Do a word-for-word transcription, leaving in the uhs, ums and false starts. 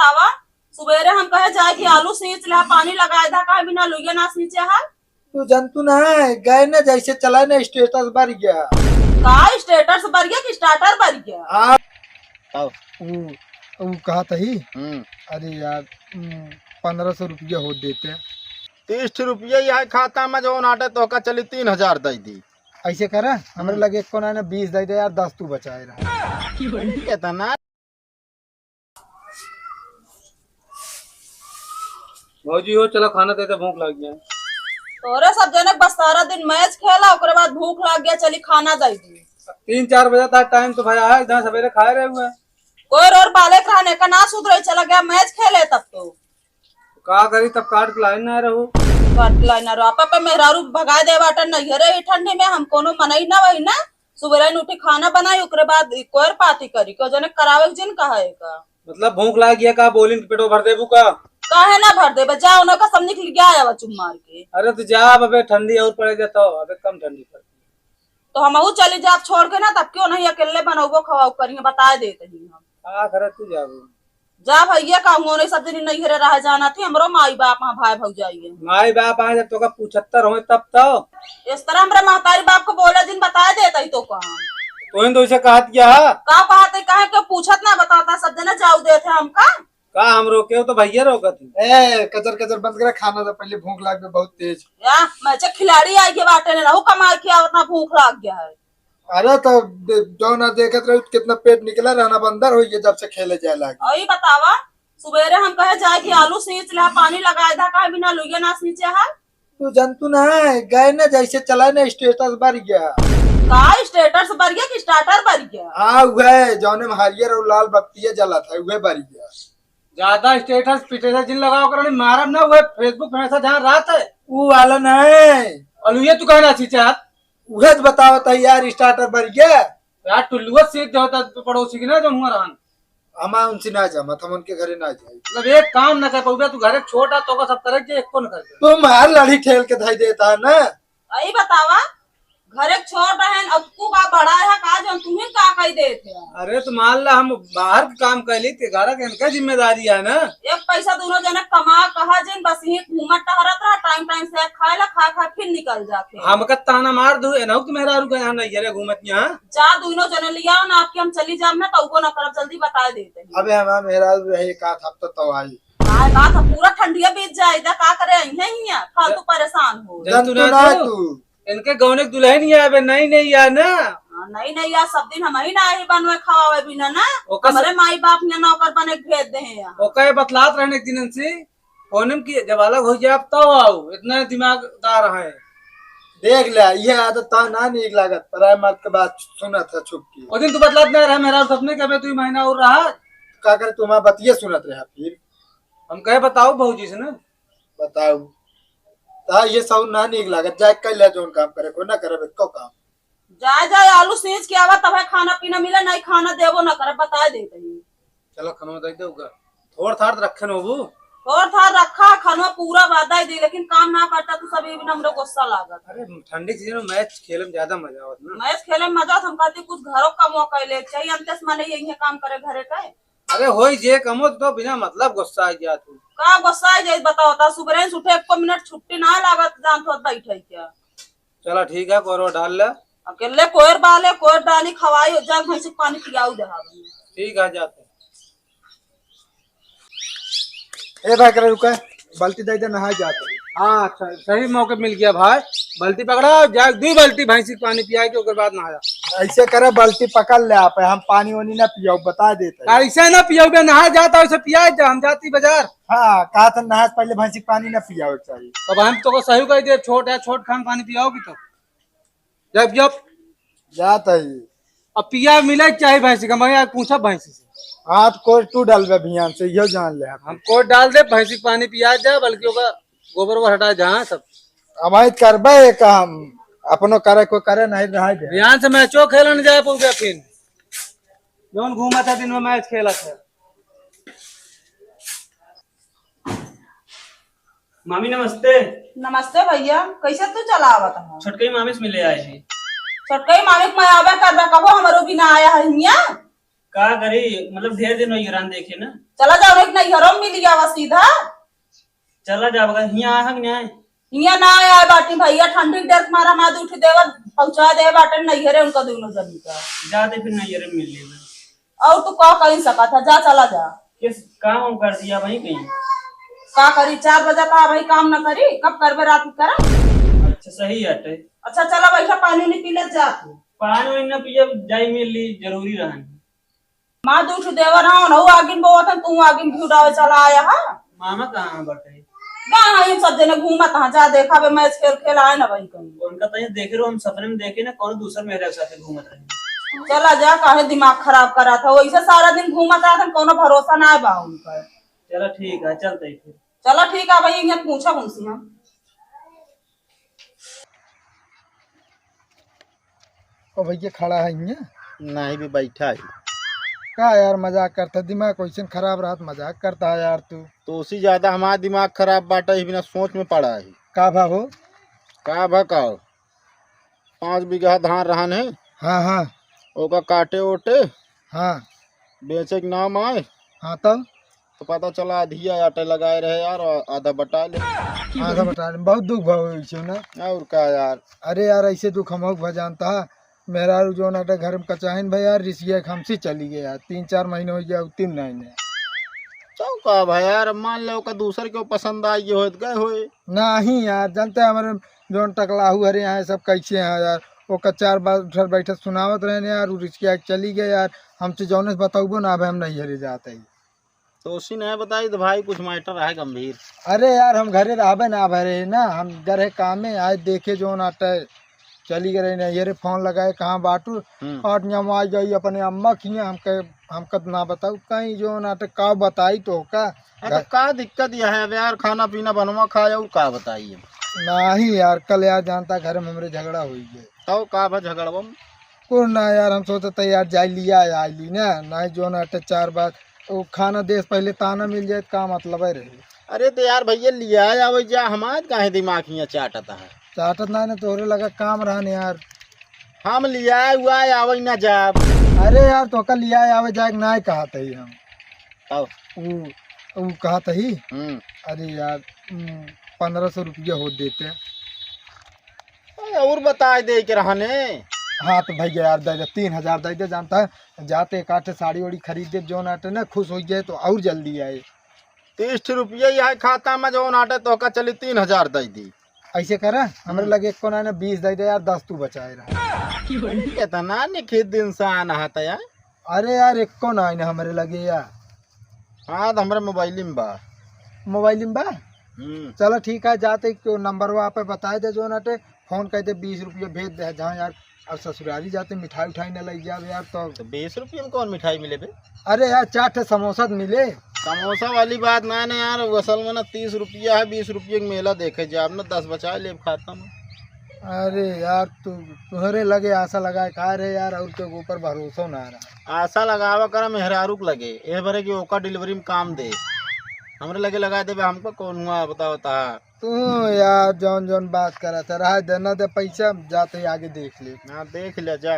आवा, सुबेरे हम कहे जाए कि आलू सींच ले, पानी लगाए दा, काहे बिना लुइया ना सींचे है? तू जानतू ना है, गए ना जैसे चला ना, स्टेटस बढ़ गया। का स्टेटस बढ़ गया कि स्टार्टर बढ़ गया? हाँ। आओ। ऊ, ऊ कहा तही? हम्म। अरे यार, हम्म, पन्द्रह सौ रुपया हो देते। तीस ठे रुपया यहाँ खाता में जो नाटे तो का चली तीन हजार दे दी। ऐसे करा, हमरे हम्म। लगे एको ना, ना बीस दे दे यार, दस तू बचाए रहा। कितना? भौजी हो, चलो खाना दे दे, भूख लाग गया। तोरे सब जनक बस सारा दिन मैच खेला, ओकरे बाद भूख लाग गया, चली खाना दे दी। तीन चार बजे तक टाइम तो भया है, इतना सवेरे खाए रहे हुए। कोई रोर बालक रहने का ना सुधरे, चला गया मैच खेले तब तो। का करी तब, काट के लाइन ना रहो। काट के लाइन ना रहो, आपा पे मेहरारू भगाए दे बाटन नहीं है रे, ई ठंडी में हम कोनो मनई ना वही ना। सुबह उठी खाना बनाई, ओकरे बाद ई कोयर पाती करी, को जने करावे के जिन कहा है का। मतलब भूख लाग गया का, बोलिन के पेटो भर देबू का? काहे ना भर देबे, जा उन्हें का सब निकल गया है चुम मार के। अरे तो जा, अबे ठंडी और पड़े जाता हो, अबे कम ठंडी पड़ती। तो हमहू चली जाब छोड़ के ना, तब क्यों नहीं अकेले बनौबो खवाऊ करिए, बताए देते ही हम। का करे तू जाबू? जा भैया, का हुआ नहीं, सब दिन नहीं घरे रह जाना थी, हमरो माई बाप, हाँ, भाई भौजाई है। माई बाप आए जब तोका पूछत्तर होए तब तो। इस तरह हमरे महतारी बाप को बोले दिन बताए देता ही तो कहा। तो इन तो इसे कहत क्या है? का कहत है, कहे के पूछत ना बताता, सब जना जाऊ देते हमका। का हम रोके हो तो भैया रोकत है। ए, कचर कचर बंद करा, खाना तो पहले भूख लाग गई बहुत तेज। या, मैं चे खिलाड़ी आई के बाटे ने रहू कमाई के आवत ना भूख लाग गया है। अरे तो दे-, जो ना देखत रहो कितना पेट निकला रहना बंदर हो ये जब से खेले जाए लागे। और ये बतावा, सुबेरे हम कहे जाए कि आलू सींच ले, पानी लगाए दा, काहे बिना लुइया ना सींचे है? तू जानतू ना है, गए ना जैसे चला ना स्टेटस बढ़ गया। का स्टेटस बढ़ गया कि स्टार्टर बढ़ गया? हाँ, वह जौने में हरियर और लाल बत्तियां जलत है, वह बढ़ गया। ज्यादा स्टेटस पिटेटस जिन लगाओ करनी, मारब ना, वह Facebook पे हमेशा ध्यान रहत है। ऊ वाला नहीं। और ये तू कहना छी चाहत? उहे तो बतावत है यार, स्टार्टर बढ़ गया। यार टुल्लुआ सीख दे होता तो पड़ोसी की ना जो हुआ रहन। हम उनसे ना जमत, हम उनके घरे ना जाई। मतलब एक काम ना कर पाऊबे, तू घरे छोटा तो का सब करे जे एको न कर। तू मार लड़ी ठेल के धई देता है ना। आई बतावा, घरे छोट रहन, अब तू का बड़ा है का, जौन तुम्हें का कही देत है? अरे तो मान ला हम बाहर के काम कर ली, ते घर के इनका जिम्मेदारी है ना। एक पैसा दोनों जने कमा कहा जिन, बस यहीं घूमत टहरत रहा, टाइम टाइम से खाए ला, खा खा फिर निकल जाते हैं। हमका ताना मार दू, एनहु के मेहरारू के यहाँ नहीं घरे घूमत यहाँ। जा दोनों जने लिया ना, आपके हम चली जाब ना, तो वो ना करब, जल्दी बता देते हैं। अबे हमार मेहरारू रहे एक आध हफ्ता तो आई। आए बात, अब पूरा ठंडिया बीत जाए, इधर का करे, यहीं हिया फालतू परेशान हो। जब तू जब तू ना ना तू। तू। इनके गौने के दुल्हन ही आवे, नई नई आ ना। हाँ, नई नई आ, सब दिन हम ही ना ही बनवे खवावे बिना ना। ओकर से हमारे माई बाप ने नौकर बने के भेज दे हैं यहाँ। ओकर बतलात रहने एक दिन से, फोन में कि जब अलग हो जाए तब आओ, इतना दिमागदार है। देख ले, ये आदत तो ना नीक लागत, पराए मर्द के बात सुनत है छुप के। ओ दिन तू बतलात ना रहे, मेरा सपने के अबे दो महीना और रहा। का करे, तुम्हारा बतिये सुनत रहा फिर। हम कहे बताओ भौजी से ना। बताओ। ता ये सब ना नीक लागत, जाए कर ले जौन काम करे, कोई ना करे एको काम। जाए, जाए, आलू सींच के आवा, तब है खाना पीना मिले, नहीं खाना देबो ना करे, बताए दे तनी। चलो, खनवा दे दे उगा। थोड़ थाड़ रखे न होबू। थोड़ थाड़ रखा, खनवा पूरा वादा ही दी, लेकिन काम ना करता तू सब, ये भी हमरो गुस्सा लागत। अरे, ठंडी सीजन में मैच खेले में ज्यादा मजा आवत ना। मैच खेले में मजा आवत, हम कहते कुछ घरों का मौका ले चाहिए, अंते से मने यही काम करे घरे का। अरे होई जे कमो तो बिना मतलब गुस्सा आ गया तू। का गुस्सा आ जाई बताओ, ता सुबह से उठे एको मिनट छुट्टी ना लागत, जान तो बैठे क्या। चला ठीक है, कोरवा डाल ले। अकेले कोयर बाले, कोयर डाली खवाई, जा भैंसी के पानी पियाऊ दे हाथ में। ठीक है, जाते। ए भाई, करे रुका, बाल्टी दे दे, नहाए जाते। हाँ, अच्छा, सही मौके मिल गया भाई। बाल्टी पकड़ा, जा दो बाल्टी भैंसी के पानी पियाए के, ओकर बाद नहाया। ऐसे करे, बाल्टी पकड़ ले आप, हम पानी वानी ना पियाऊ, बता देते। ऐसे ना पियाऊ बे, नहा जाता, वैसे पियाए जा, हम जाती बाजार। हाँ, कहा था नहा से पहले भैंसी के पानी ना पियावे के चाहिए। अब हम तो को सही कह दे, छोट है, छोट खान पानी पियाओगी तो। जब, जब जात है। अब पिया मिले के चाही भैंसी का, मैं आज पूछब भैंसी से। हाथ कोर तू डालबे भियान से, इहो जान ले। हम कोर डाल दे, भैंसी के पानी पिया जा, बल्कि ओका गोबर ओबर हटा जा, हाँ, सब। अब आई करबे ये काम, अपनो करे को करे, नहीं रहा दे। भियान से मैचो खेलन जाए पौबे फिर। जौन घूमत है दिन में मैच खेलत है। मामी नमस्ते। नमस्ते भैया, कैसे तू चला आवत है? छोटकई मामी से मिले आए हैं। छोटकई मामी के मैं आवे करबे, कबो हमरो भी ना आया है हियाँ। का करी, मतलब ढेर दिन होइ गए रहन देखे ना। चला जाओ, एक नैहरो में मिल जावा सीधा। चला जाओ, हियाँ आए हक नहीं आए? हियाँ ना आए, आए बाटी भैया, ठंडी के डर के मारा माँ उठ देवा, पहुँचा दे बाटे नैहरे उनका दोनों जनी का। जाते फिर नैहरे में मिल लेबे। और तू का कहीं सकत है, जा चला जा। किस काम हम कर दिया वही कहीं? का करी, चार बजे का वही काम न करी, कब करबे रात में करा। अच्छा सही हटे। अच्छा चला बैठा, पानी नहीं पी ले जा तू। पानी वानी न पियब, जाई मिल ली, जरूरी रहन। माँ दूठ देवर हन, हऊ आगिन बोवत हन, तू आगिन भी उड़ावे चला आया हा। मामा कहाँ बटे? कहाँ हम सब जने घूमत हाँ, जा देखा बे मैच खेल खेल आए ना वही कहीं। उनका तो ये देखे रहो, हम सपने में देखे ना कौन दूसर मेहरा के साथे घूमत रहे। चला जा, काहे दिमाग खराब करा था, वैसे सारा दिन घूमत रहत हन, कोनो भरोसा ना बा उनका। चला ठीक है, चलते ही फिर। चला ठीक है भाई, इन्हें पूछा उनसे हम। ओ भैया, खड़ा है इहाँ? नहीं भी बैठा है। का यार, मजाक करता, दिमाग वैसे खराब रहत, मजाक करता है यार तू। तो उसी ज्यादा हमारा दिमाग खराब बाटा, ये बिना सोच में पड़ा है। का भा हो? का भा का हो? पाँच बीघा धान रहन है। हाँ, हाँ। ओका काटे ओटे। हाँ। बेचे के नाम आए। हाँ, तब? तो पता चला आधिया आटे लगाए रहे यार, और आधा बटा ले। आधा बटा ले, बहुत दुख भाव होइसे ना। और का यार। अरे यार, ऐसे दुख हम भा जानता है। मेहरारू जौन आटे घर में कचाहिन भाई यार, रिसिया के हमसे चली गए यार, तीन चार महीने हो गया, तीन महीने। तो का भाई यार, अब मान लो का दूसर के पसंद आ गए होत गए होए। नहीं यार, जानते हैं हमारे जौन टकलाहू हरे यहाँ सब कैसे हैं यार, वो कचार बा-, उठर बैठे सुनावत रहे यार, उ रिसिया के चली गए यार, हमसे जौने से बताऊबो ना, अब हम नहीं हरे जाते ही। तो उसी नहीं बताई तो भाई, कुछ मैटर है गंभीर। अरे यार, हम घरे रहबे ना भरे ना, हम घर है कामे, आज देखे जौन आटे चली गए रहे, ये रे फोन लगाए, "कहाँ बाटू?" हम्म। "आठ नियम आ गई अपने अम्मा की, हमके, हमका तो ना बताऊ कहीं जौन आटे का बताई तो का।" अरे तो घर का दिक्कत यह है अब यार, खाना पीना बनवा खाए और का बताई हम? नहीं यार, कल यार जानता घर में हमरे झगड़ा हुई है। तो का भा झगड़वा में? कुछ ना यार, हम सोचत है यार जाई लिया आई ली ना, नहीं जौन आटे चार बार वो खाना देस पहले ताना मिल जाए, का मतलब है रहे? अरे तो यार भैया लिया आवे जा, हमार काहे दिमाग हियाँ चाटत है? चाटत ना, ना तोहरे लगा काम रहन यार। हम लिया हुआ आवे ना जाब। अरे यार, तोका लिया आवे जाए के ना कहत ही हम। तब? ऊ, ऊ कहत ही। हम्म। अरे यार, हम्म, पन्द्रह सौ रुपया हो देते। अरे और बताए दे के रहने। हाँ तो भैया यार, दे दे, तीन हजार दे दे, जानता है, जाते एक आठ साड़ी वाड़ी खरीद दे, जौन आटे ना खुश हो जाए तो और जल्दी आए। तीस ठे रुपया ही है खाता में, जौन आटे तोका चली तीन हजार दे दी। ऐसे करा, हमरे हम्म। लगे एको ना, ना बीस दे दे यार, दस तू बचाए रहा। इतना निखित इंसान है तो यार। अरे यार, एको ना है ना हमरे लगे यार। हाँ, तो हमरे मोबाइल में बा। मोबाइल में बा? हम्म। चलो ठीक है, जाते तो नंबरवा पे बताए दे, जौन आटे फोन कर दे, बीस रुपया भेज दे, जहाँ यार अब ससुरारी जाते मिठाई उठाई न लग जावे यार, तो तो बीस रुपये में कौन मिठाई मिले बे? अरे यार, चार ठे समोसा तो मिले। समोसा वाली बात ना, ना यार, वो असल में ना तीस रुपया है, बीस रुपये का मेला देखे जाब ना, दस बचा लेब खाता में। अरे यार, तू, तुहरे लगे आशा लगाए का रे यार, और के ऊपर भरोसा ना रहा। आशा लगावा करा मेहरारू के लगे, ए बरे कि ओका डिलीवरी में काम दे, हमरे लगे लगा देबे, हमको कौन हुआ बताओ ता। तू यार जौन जौन बात करत है, रहा दे, ना दे पैसा, जाते ही आगे देख ले। हाँ, देख ले जा।